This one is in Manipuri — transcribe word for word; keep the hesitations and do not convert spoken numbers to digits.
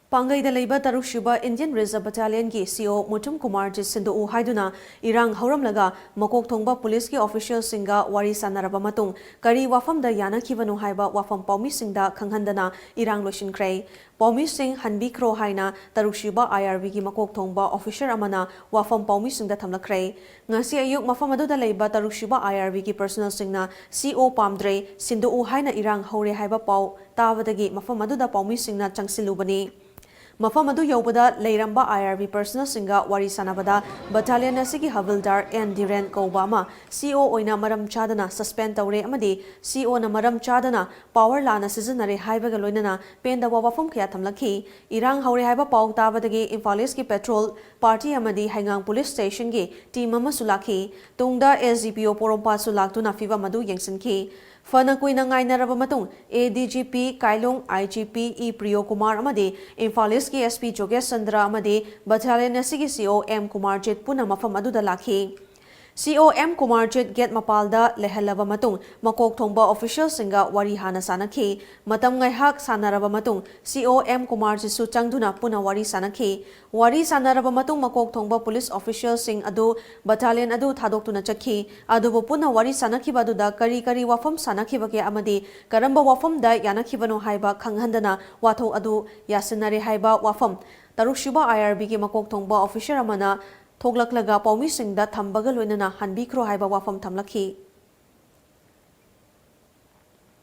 ꯄꯥꯡꯒꯩꯗ ꯂꯩꯕ ꯇꯔꯨꯛꯁꯨꯕ Indian Reserve Battalionꯒꯤ C O Mutum Kumar ꯖꯤꯠ ꯁꯤꯟꯗꯣꯛꯎ ꯍꯥꯏꯗꯨꯅ ꯏꯔꯥꯡ ꯍꯧꯔꯝꯂꯒ ꯃꯀꯣꯛ ꯊꯣꯡꯕ ꯄꯨꯂꯤꯁꯀꯤ officialꯁꯤꯡꯒ ꯋꯥꯔꯤ ꯁꯥꯟꯅꯔꯕ ꯃꯇꯨꯡ ꯀꯔꯤ ꯋꯥꯐꯝꯗ ꯌꯥꯅꯈꯤꯕꯅꯣ ꯍꯥꯏꯕ ꯋꯥꯐꯝ ꯄꯥꯎꯃꯤꯁꯤꯡꯗ ꯈꯪꯍꯟꯗꯅ ꯏꯔꯥꯡ ꯂꯣꯏꯁꯤꯟꯈ꯭ꯔꯦ꯫ ꯄꯥꯎꯃꯤꯁꯤꯡ ꯍꯟꯕꯤꯈ꯭ꯔꯣ ꯍꯥꯏꯅ ꯇꯔꯨꯛꯁꯨꯕ I R Bꯒꯤ ꯃꯀꯣꯛ ꯊꯣꯡꯕ officer ꯑꯃꯅ ꯋꯥꯐꯝ ꯄꯥꯎꯃꯤꯁꯤꯡꯗ ꯊꯝꯂꯛꯈ꯭ꯔꯦ꯫ ꯉꯁꯤ ꯑꯌꯨꯛ ꯃꯐꯝ ꯑꯗꯨꯗ ꯂꯩꯕ ꯇꯔꯨꯛꯁꯨꯕ I R Bꯒꯤ personnelꯁꯤꯡꯅ C O ꯄꯥꯝꯗ꯭ꯔꯦ, ꯁꯤꯟꯗꯣꯛꯎ ꯍꯥꯏꯅ ꯏꯔꯥꯡ ꯍꯧꯔꯦ ꯍꯥꯏꯕ ꯄꯥꯎ ꯇꯥꯕꯗꯒꯤ ꯃꯐꯝ ꯑꯗꯨꯗ ꯄꯥꯎꯃꯤꯁꯤꯡꯅ ꯆꯪꯁꯤꯜꯂꯨꯕꯅꯤ꯫ ꯃꯐꯝ ꯑꯗꯨ ꯌꯧꯕꯗ ꯂꯩꯔꯝꯕ I R B personnelꯁꯤꯡꯒ ꯋꯥꯔꯤ ꯁꯥꯟꯅꯕꯗ battalion ꯑꯁꯤꯒꯤ ꯍꯕꯤꯜꯗꯥꯔ ꯑꯦꯟ ꯗꯤꯔꯦꯟ ꯀꯧꯕ ꯑꯃ C O ꯑꯣꯏꯅ ꯃꯔꯝ ꯆꯥꯗꯅ suspend ꯇꯧꯔꯦ ꯑꯃꯗꯤ C Oꯅ ꯃꯔꯝ ꯆꯥꯗꯅ power ꯂꯥꯟꯅ ꯁꯤꯖꯤꯟꯅꯔꯦ ꯍꯥꯏꯕꯒ ꯂꯣꯏꯅꯅ ꯄꯦꯟꯗꯕ ꯋꯥꯐꯝ ꯀꯌꯥ ꯊꯝꯂꯛꯈꯤ꯫ ꯏꯔꯥꯡ ꯍꯧꯔꯦ ꯍꯥꯏꯕ ꯄꯥꯎ ꯇꯥꯕꯗꯒꯤ ꯏꯝꯐꯥꯜ ꯏꯁꯀꯤ patrol party ꯑꯃꯗꯤ ꯍꯩꯉꯥꯡ police stationꯒꯤ team ꯑꯃꯁꯨ ꯂꯥꯛꯈꯤ꯫ ꯇꯨꯡꯗ S D P O ꯄꯣꯔꯣꯝꯄꯥꯠꯁꯨ ꯂꯥꯛꯇꯨꯅ ꯐꯤꯚꯝ ꯑꯗꯨ ꯌꯦꯡꯁꯤꯟꯈꯤ꯫ ꯐꯅ ꯀꯨꯏꯅ ꯉꯥꯏꯅꯔꯕ ꯃꯇꯨꯡ A D G P ꯀꯥꯏꯂꯣꯡ, I G P E ꯄ꯭ꯔꯤꯌꯣ Kumar ꯑꯃꯗꯤ ꯏꯝꯐꯥꯜ ꯏꯁꯀꯤ S P ꯖꯣꯒꯦꯁ ꯆꯟꯗ꯭ꯔ ꯑꯃꯗꯤ battalion ꯑꯁꯤꯒꯤ C O M ꯀꯨꯃꯥꯔ ꯖꯤꯠ ꯄꯨꯟꯅ ꯃꯐꯝ ꯑꯗꯨꯗ ꯂꯥꯛꯈꯤ꯫ C O M Kumar ꯖꯤꯠ gate ꯃꯄꯥꯜꯗ ꯂꯩꯍꯜꯂꯕ ꯃꯇꯨꯡ ꯃꯀꯣꯛ ꯊꯣꯡꯕ officialꯁꯤꯡꯒ ꯋꯥꯔꯤ ꯍꯥꯟꯅ ꯁꯥꯟꯅꯈꯤ꯫ ꯃꯇꯝ ꯉꯥꯏꯍꯥꯛ ꯁꯥꯟꯅꯔꯕ ꯃꯇꯨꯡ C O M ꯀꯨꯃꯥꯔ ꯖꯤꯠꯁꯨ ꯆꯪꯗꯨꯅ ꯄꯨꯟꯅ ꯋꯥꯔꯤ ꯁꯥꯟꯅꯈꯤ꯫ ꯋꯥꯔꯤ ꯁꯥꯟꯅꯔꯕ ꯃꯇꯨꯡ ꯃꯀꯣꯛ ꯊꯣꯡꯕ police officialꯁꯤꯡ ꯑꯗꯨ battalion ꯑꯗꯨ ꯊꯥꯗꯣꯛꯇꯨꯅ ꯆꯠꯈꯤ꯫ ꯑꯗꯨꯕꯨ ꯄꯨꯟꯅ ꯋꯥꯔꯤ ꯁꯥꯟꯅꯈꯤꯕ ꯑꯗꯨꯗ ꯀꯔꯤ ꯀꯔꯤ ꯋꯥꯐꯝ ꯁꯥꯟꯅꯈꯤꯕꯒꯦ ꯑꯃꯗꯤ ꯀꯔꯝꯕ ꯋꯥꯐꯝꯗ ꯌꯥꯅꯈꯤꯕꯅꯣ ꯍꯥꯏꯕ ꯈꯪꯍꯟꯗꯅ ꯋꯥꯊꯣꯛ ꯑꯗꯨ ꯌꯥꯁꯤꯟꯅꯔꯦ ꯍꯥꯏꯕ ꯋꯥꯐꯝ ꯇꯔꯨꯛꯁꯨꯕ I R Bꯒꯤ ꯃꯀꯣꯛ ꯊꯣꯡꯕ officer ꯑꯃꯅ ꯊꯣꯛꯂꯛꯂꯒ ꯄꯥꯎꯃꯤꯁꯤꯡꯗ ꯊꯝꯕꯒ ꯂꯣꯏꯅꯅ ꯍꯟꯕꯤꯈ꯭ꯔꯣ ꯍꯥꯏꯕ ꯋꯥꯐꯝ ꯊꯝꯂꯛꯈꯤ꯫